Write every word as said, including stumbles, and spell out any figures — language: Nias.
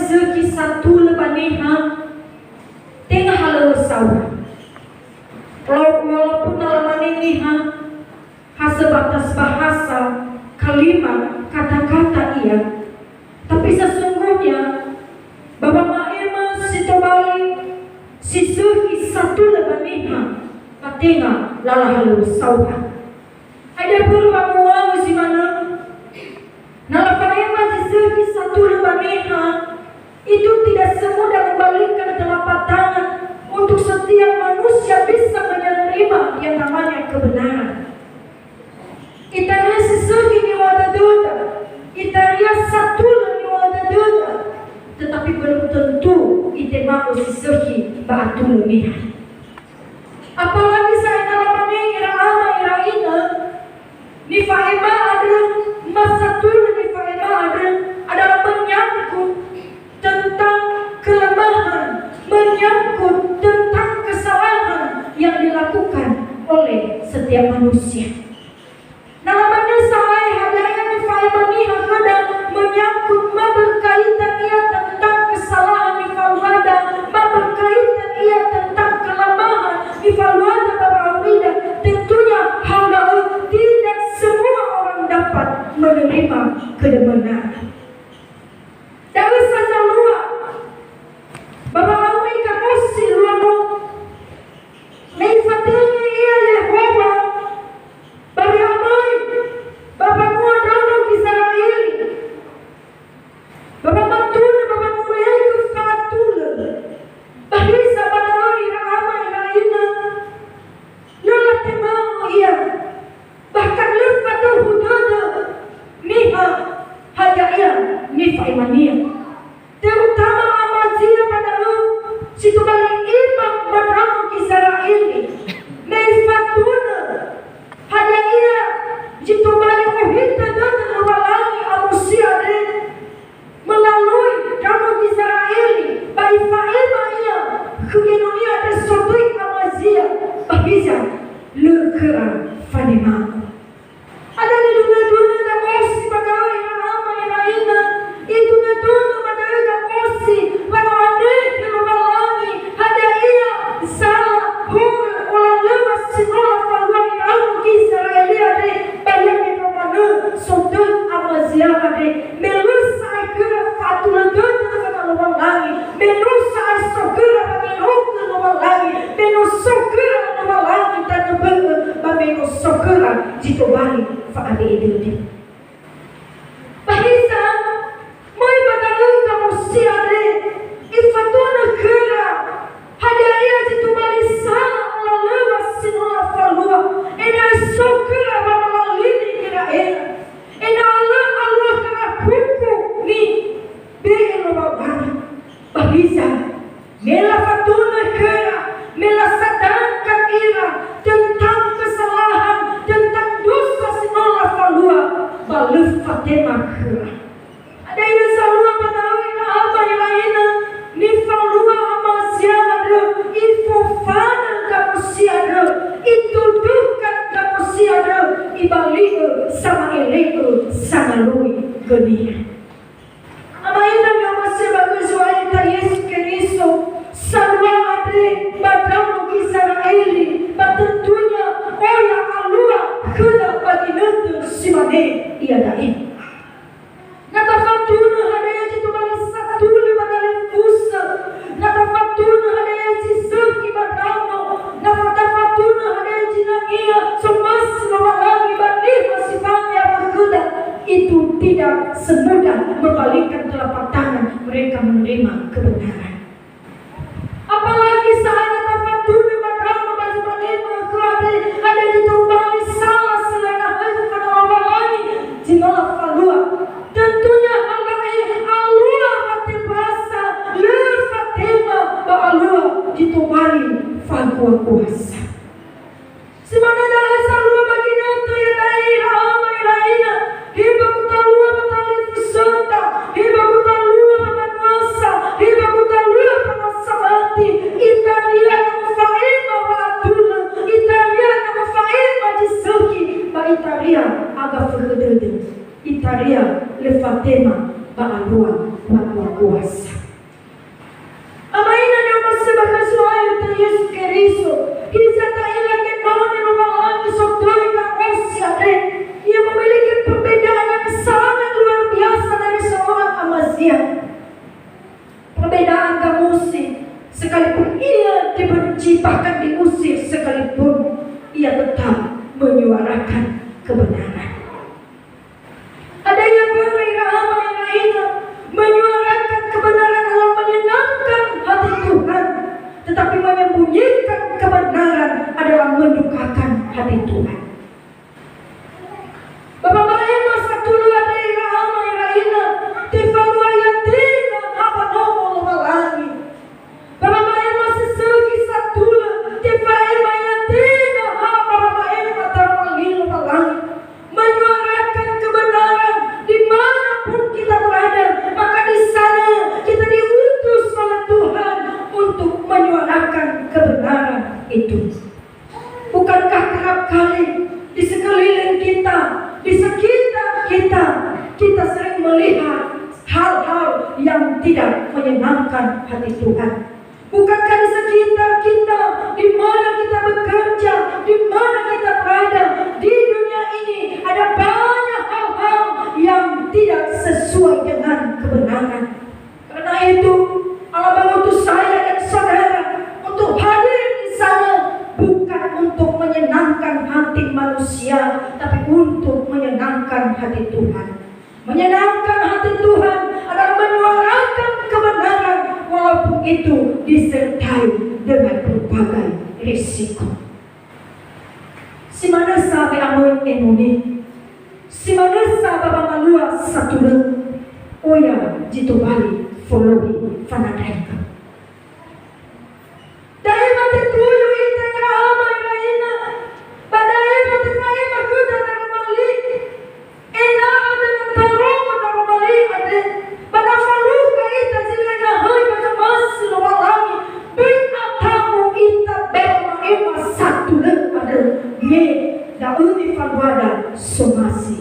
Sekhi satulö ba niha, tenga halöŵö saura. Wala-, walaupun na lamane niha, ha sebatas bahasa, kalimat, kata-kata ia, tapi sesungguhnya, ba wama'ema si tobali si sökhi satulö ba niha, ba tenga lala halöŵö saura. Hadia börö wa mu'ao zi manö? Na lafa'ema zi sökhi satulö ba niha, itu tidak semudah membalikkan telapak tangan untuk setiap manusia bisa menerima yang namanya kebenaran. Itaria si sökhi niŵa'ö dödöda, itaria satulö niŵa'ö dödöda, tetapi belum tentu itema'ö si sökhi ba atulö niha. Apalagi sa'ae na lamane ira ama ira inö, nifa'ema andrö, ma satulö nifa'ema andrö adalah menyangkut tentang kelemahan, menyangkut tentang kesalahan yang dilakukan oleh setiap manusia. Na lamane sa'ae hadia ia nifa'ema niha khöda menyangkut ma berkaitan ia tentang kesalahan nifaluada, ma berkaitan ia tentang kelemahan nifaluada ba wa'aurida, tentunya hal da'ö tidak semua orang dapat menerima kebenaran. Da'ö sa zalua ba wa'auri Kamosi luo no, me ifatenge ia Yehowa ba we'amöi ba mbanua ndraono Gizera'eli, ba wamatunö ba wangoriaigö fa'atulö. Ba hiza ba da'ö ira ama ira inö, lö latema'ö ia, bahkan lö fadöhu dödö niha hadia ia nifa'emania. Terutama Amazia ba da'ö si tobali imam ba ndraono Gizera'eli, me ifatunö hadia ia zi tobali ohitö dödö Lowalangi Amosi andre melalui ndraono Gizera'eli, ba ifa'ema ia khö genunia andre sotoi Amazia, ba hiza lö khöra fanema'ö. Hadia nidunö-dunö Kamosi ba da'ö ira ama ira inö, idunö-dunö ba da'ö Kamosi, wa no andre khö Lowalangi, hadia ia sala horö olalöŵa si no lafalua ndraono Gizera'eli andre, ba ia mendroma lö sotoi Amazia andre, me lö sa'ae khöra fa'atulö dödö khöra Lowalangi, me no sa'ae so khöra wangerogö Lowalangi, me no so khöra Lowalangi tanö bö'ö, ba me no so khöra zi tobali fa'abe'e dödö. Ba hiza, möi ba da'ö Kamosi andre, ifatunö khöra hadia ia zi tobali sala olalöŵa si no lafalua, ena'ö so khöra wamalalini ira era, ena'ö lö alua khöra huku nibe'e Lowalangi. Ba hiza, me lafatunö khöra, me lasadangkan ira tentang kesalahan, tentang dosa si no lafalua, ba lö fatema khöra. Hadia ia zalua ba da'ö ira ama ira inö, nifalua Amazia andrö, ifofanö Kamosi andrö, ituduhkan Kamosi andrö, ibali'ö sama'ele'ö sangalui gönia. Ama ira ni'omasi'ö ba Zo'aya Yesu Keriso, salua andre ba ndraono Gizera'eli, ba tentunya oya alua khöda ba ginötö si mane iada'e. Na tafatunö hadia zi tobali satulö ba dalifusö, na tafatunö hadia zi sökhi ba ndraono, na fa-, tafatunö hadia zinangea somasi Lowalangi ba niha si fane awö khöda, itu tidak semudah membalikkan telapak tangan mereka menerima kebenaran. Apalagi sa'ae na tafatunö ba ndraono ba zi mane ma'ökhö andre, hadia zi tobali sala si lö inahöi khöda Lowalangi zi no lafalua. Tentunya hal da'e alua fatebasa, lö fatema ba alua zi tobali faguaguasa. Si mane da'ö salua ba ginötö iada'e ira ama ira inö, he ba gutalua ba talifusöta, he ba gutalua ba mbanuasa, he ba gutalua ba masa mati, itaria na mofa'ema wa'atulö, itaria na mofa'ema zi sökhi, ba itaria aga fökhö dödö, itaria lö fatema ba alua faguaguasa. kuasa. Amaina ni'omasi'ö ba khö Zo'aya ya'ita Yesu Keriso, hiza ta'ila genoni Lowalangi sotoi ndra'osi andre, ia memiliki perbedaan yang sangat luar biasa dari seorang Amazia. Perbedaan Gamusi, sekalipun ia dibenci, bahkan diusir sekalipun, ia tetap menyuarakan kebenaran. Ada yang beri rahama yang lainnya, menyuarakan kebenaran adalah menyenangkan hati Tuhan, tetapi menyembunyikan kebenaran adalah mendukakan hati Tuhan. Ba wama'ema satulö andre ira ama ira ina, tefalua ia tenga ha ba nomo Lowalangi. Ba wama'ema sesökhi satulö, tefa'ema ia tenga ha ba wama'ema taroma li Lowalangi. Menyuarakan kebenaran dimanapun kita berada, maka di sana kita diutus oleh Tuhan untuk menyuarakan kebenaran itu. Bukankah kerap kali di sekeliling kita, di sekitar kita, kita sering melihat hal-hal yang tidak menyenangkan hati Tuhan? Bukankah di sekitar kita, di mana kita bekerja, di mana kita berada di dunia ini, ada banyak hal-hal yang tidak sesuai dengan kebenaran. Karena itu, Allah mengutus saya dan saudara untuk hadir di sana, bukan untuk menyenangkan hati manusia, tapi untuk menyenangkan hati Tuhan. Menyenangkan hati Tuhan adalah menyuarakan kebenaran, walaupun itu disertai dengan berbagai risiko. Si manö sa we'amöi enoni. Si manö sa ba wamalua satulö. Oya zi tobali folohi fanandraigö. Da'e wa tetuyu ita ira ama ira ina. Ba da'e wa tefa'ema khöda daroma li. Ena'ö dengan taroma daroma li andre, ba na falukha ita zi lö inahöi ba zomasi Lowalangi, böi atamö ita ba wama'ema satulö andrö, me da'ö nifaluada somasi